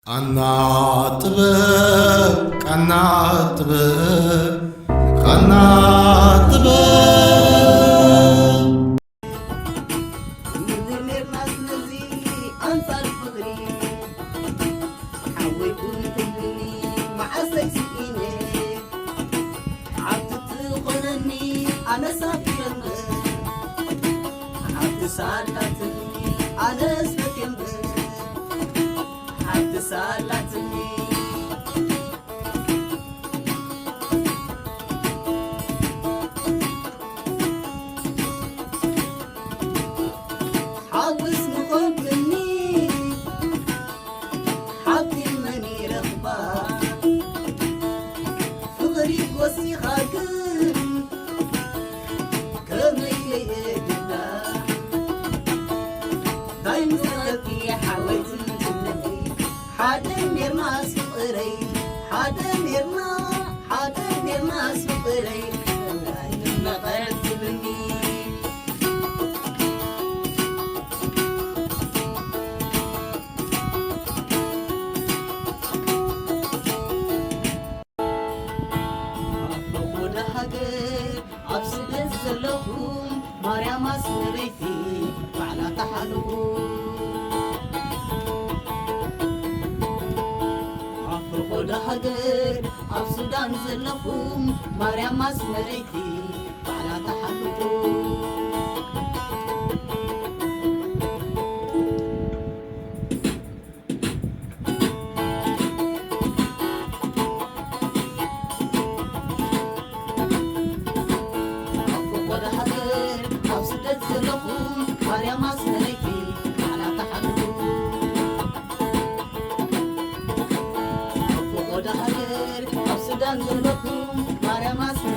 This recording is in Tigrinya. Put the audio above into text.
ቃና ጥበብ፣ ቃና ጥበብ፣ ቃና ጥበብ። ምድር ኔርና ስለዚ ኣንጻር ፍቕሪ ሓወይ ኩን ትብልኒ መዓሰይ ስኢነ ሓብቲ ትኾነኒ ኣነስ ኣፍቅረ እምበር ሓብቲ ሳላትኒ ኣነስ ፈትየ እምበር ሓብቲ ሳላትኒ ሓውስ ምኾንክኒ ሓብቲ መን ይረኽባ ፍቕሪ ጎሲኻ ግን ከመይ ለየግዳ ታይ ምሰለኪ ሓወይቲ ትብለኒ ሓደ ሜርማስ ፍቕረይ ሓደ ሜርማ ሓደ ሜርማስ ፍቕረይ መቐረት ትብልኒ ኣቦ ወደ ሃገር ኣብ ስደት ዘለኹም ማርያም ኣስመረይቲ ባዕላ ተሓልኹ ኣፍርቆ ወደ ሃገር ኣብ ሱዳን ዘለኹም ማርያም ኣስመረይቲ ባዕላ ተሓልኹ ወደ ሃገር ኣብ ስደት ዘለኹም ማርያም ኣስመረይቲ ባዕላ ተሓልኹ ወደ ሃገር ኣብ ሱዳን ዘለኹም ማርያም ኣስመ